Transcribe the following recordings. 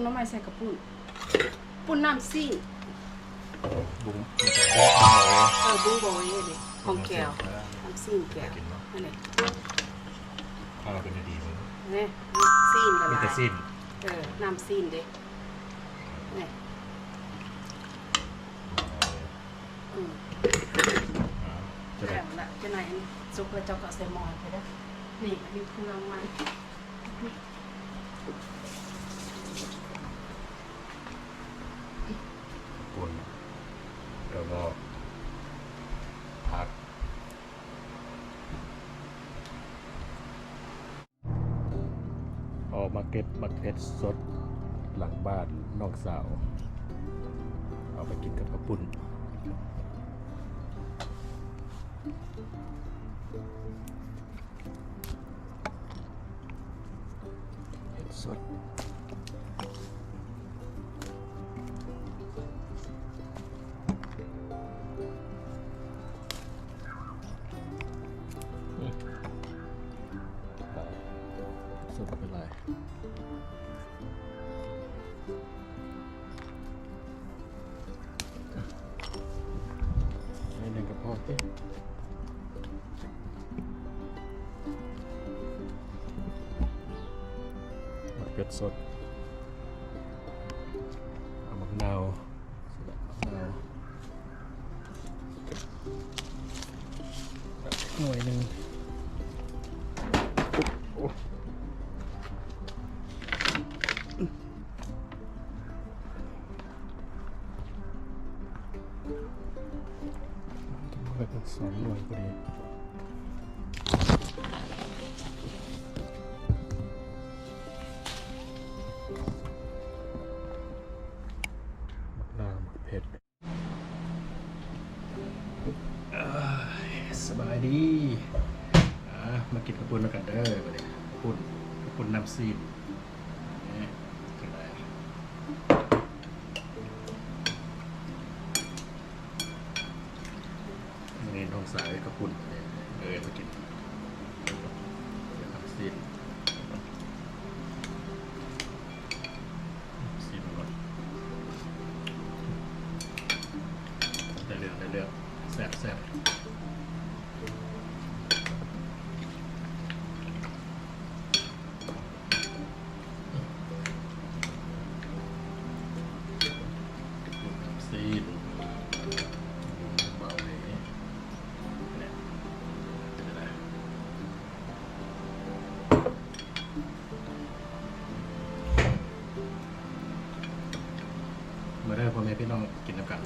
ໜໍ່ໄມ້ໃສ່ກະປຸ້ນ ປຸ້ນນ້ຳຊີ້ນ ບຸ້ງ ເອີ ບຸ້ງບໍເວ ຂອງແກ້ວ ນ້ຳຊີ້ນແກ້ວ ກິນເນາະ ນັ້ນແຫຼະ ເອົາເປັນດີເບິ່ງ ນີ້ ຊີ້ນກໍມີແຕ່ຊີ້ນ ເອີ ນ້ຳຊີ້ນເດ້ ນີ້ ອືມ ແລ້ວລະ ຈະໜ້ອຍອັນສຸກແລ້ວເຈົ້າກໍເອົາໃສ່ໝໍ້ໃຫ້ເດີ ນີ້ ອັນນີ້ເຄື່ອງມັນ ປຸ້ນ ແລ້ວກໍຜັກ ອອກມາເກັບໝາກເຜັດສົດຫຼັງບ້ານນ້ອງສາວ ເອົາໄປກິນກັບເຂົ້າປຸ້ນ. ເຜັດສົດ ສົດເປັນຫຼາຍ. ໜ້ອຍໜຶ່ງກໍພໍຕິ ໝາກເຜັດສົດ ເອົາໝາກນາວ ໜ້ອຍໜຶ່ງ ໂອ້ ສອງໜ່ວຍພໍດີ ໝາກນາວ ໝາກເຜັດ. ເອີຍ ສະບາຍດີ ອ່າ ມາກິນເຂົ້າປຸ້ນນຳກັນເດີ ບາດນີ້ ເຂົ້າປຸ້ນ ເຂົ້າປຸ້ນນ້ຳຊີ້ນ ນີ້ ຄືໄດ້ ມື້ນີ້ນ້ອງສາວເຮັດເຂົ້າປຸ້ນ ເອີຍ ມາກິນ ເຮັດນ້ຳຊີ້ນ. ຊີມກ່ອນ ໄດ້ເລື່ອງ ໄດ້ເລື່ອງ ແຊບໆ. ຊີ້ນ ເບົາເລີຍ ເປັນຈັ່ງໃດ? ມາເດີພໍ່ແມ່ພີ່ນ້ອງ ກິນນຳກັນ.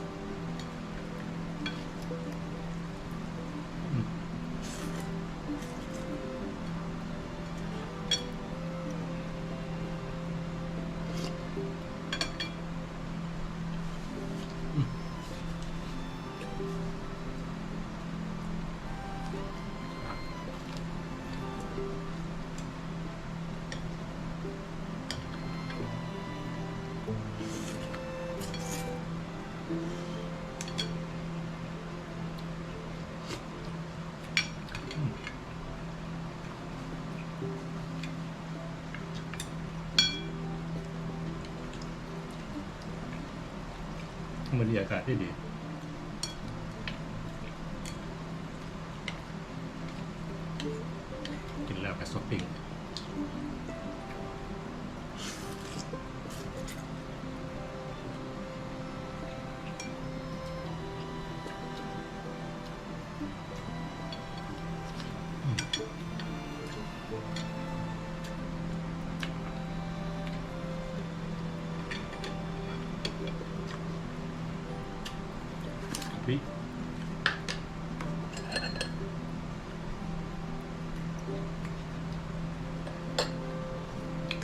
ມື້ນີ້ອາກາດດີໆ ກິນແລ້ວກໍຊັອບປິງ.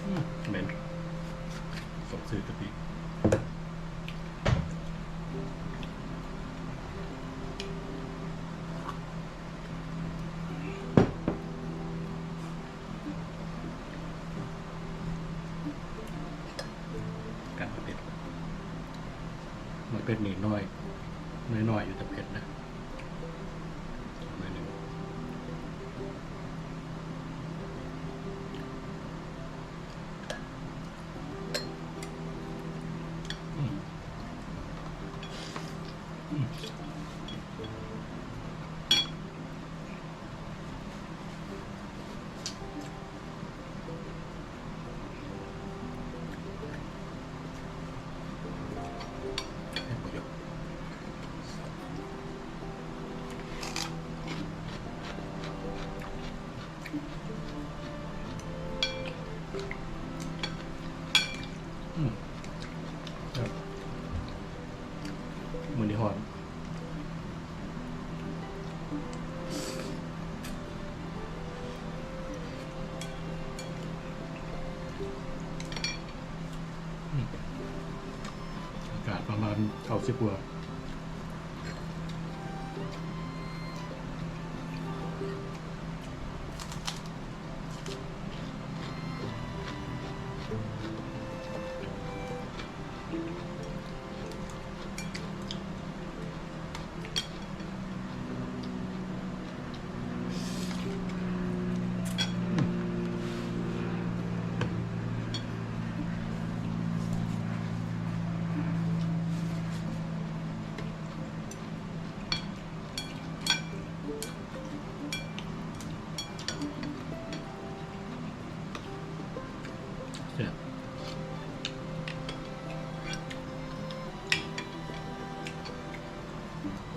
ອືມ ແມ່ນ ສົມຊື່ກະປິ ກັນເຜັດ ມັນເຜັດໜ້ອຍໆ ນ້ອຍໆ ຢູ່ ແຕ່ເຜັດນະ ໜ້ອຍໜຶ່ງ. ເຂົ້າຊິບົວ. ແຊບ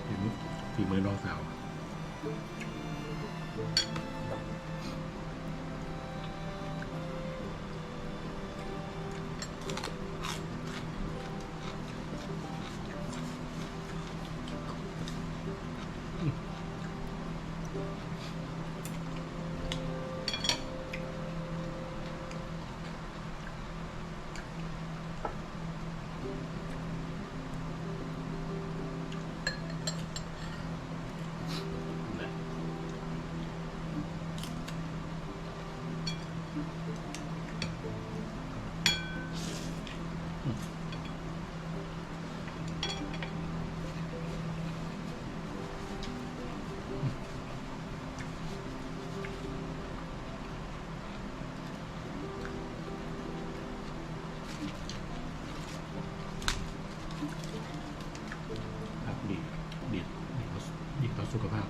ຝີມື ຝີມືນ້ອງສາວ. ຜັກດີ ດີ ດີຕໍ່ ດີຕໍ່ສຸຂະພາບ.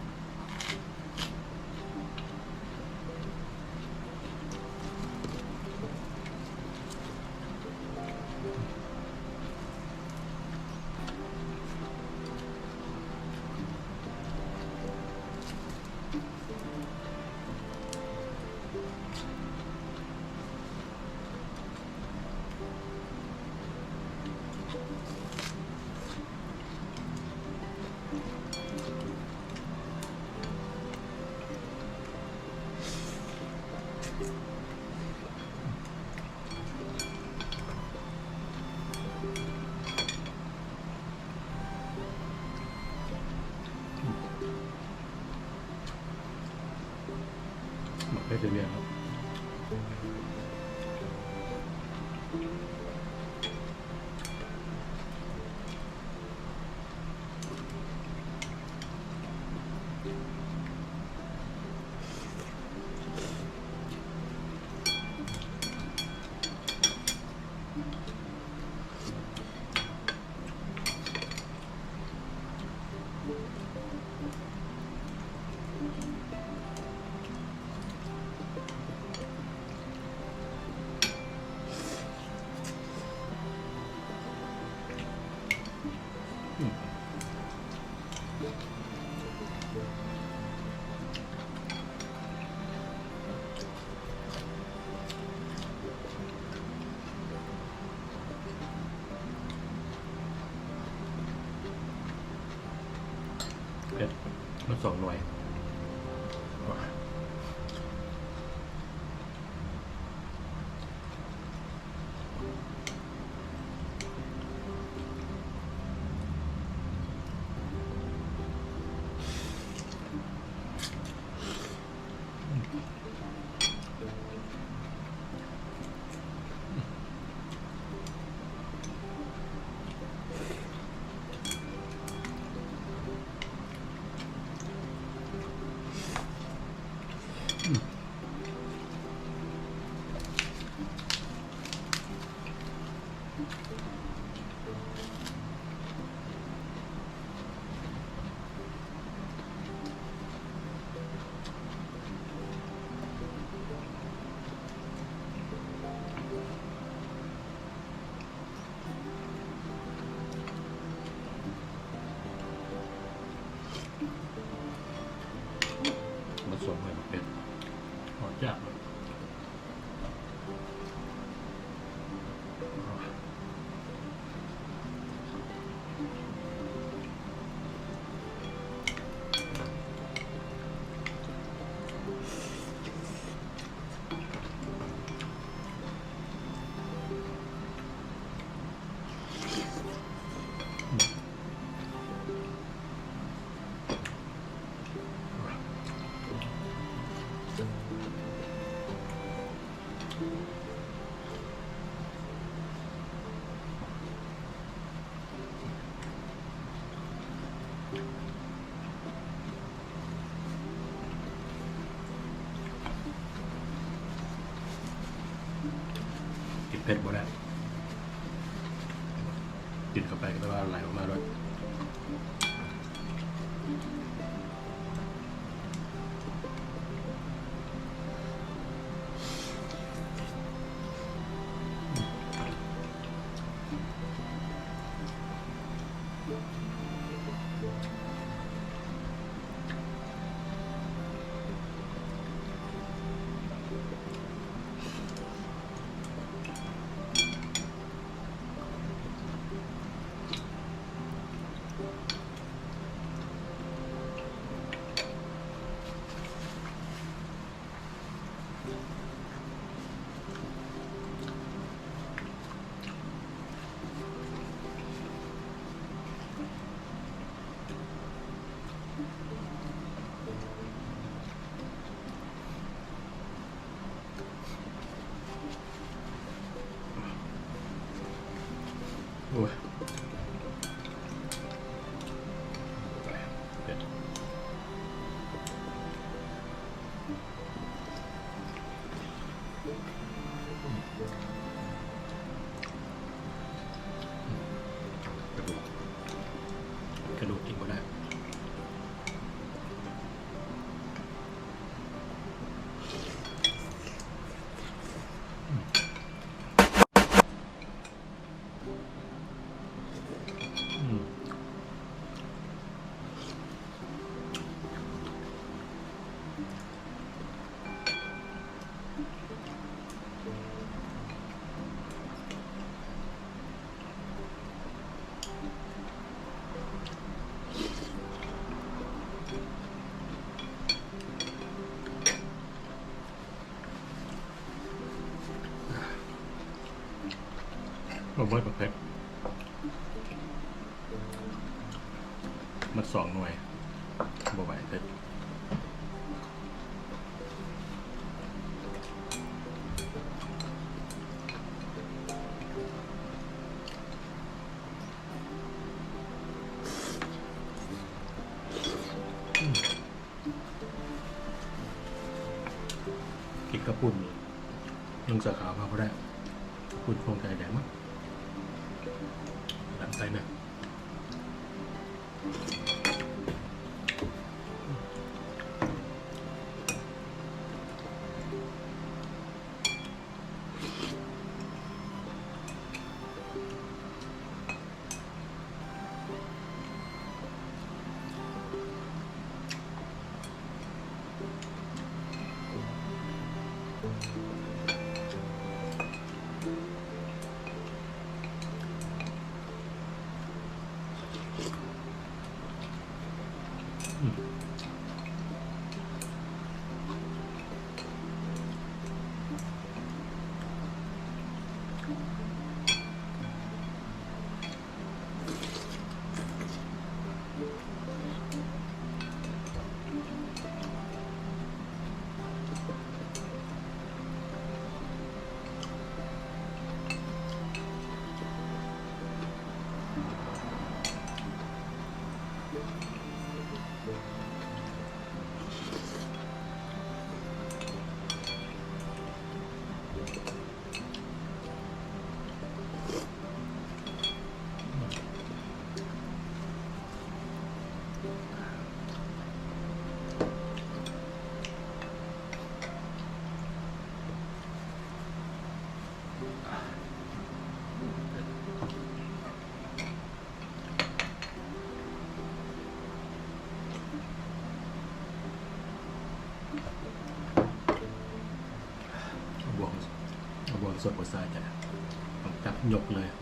ໝາກເຜັດເດວຽນເນາະ. ເຜັດ ມັນສອງໜ່ວຍ. ມາສວມໃຫ້ໝາກເຜັດ ຫອມຈັດ. ກິນເຜັດບໍ່ໄດ້ ກິນເຂົ້າໄປກໍແປວ່າໄຫຼອອກມາໂລດ. ໂອ້ຍ ເຜັດ. ກະດູກ ກະດູກກິນບໍ່ໄດ້. ບໍ່ເບິດ ບັກເຜັດ ມັນສອງໜ່ວຍ ບໍ່ໄຫວເຜັດ. ກິນເຂົ້າປຸ້ນນີ້ ນຸ່ງເສື້ອຂາວມາບໍ່ໄດ້ ປຸ້ນພວງໄກ່ແດງມັນ ດຳໃສ່ເນາະ. ເອົາບ່ວງ ເອົາບ່ວງສົດບໍ່ສາຍຈ້ະ ຕ້ອງຈັບຍົກເລີຍ. ເ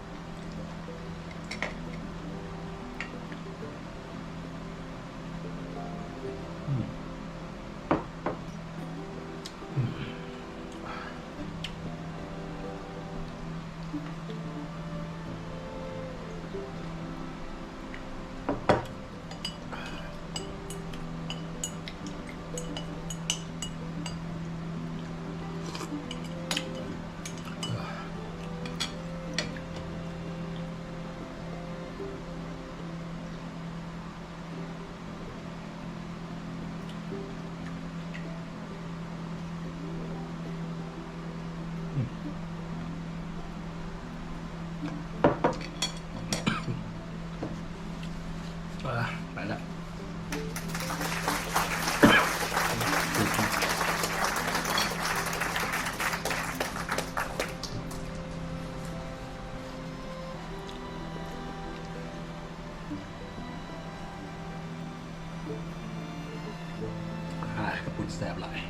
ເຂົ້າປຸ້ນແຊບຫຼາຍ.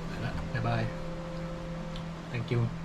ໄປລະ ບາຍບາຍ thank you.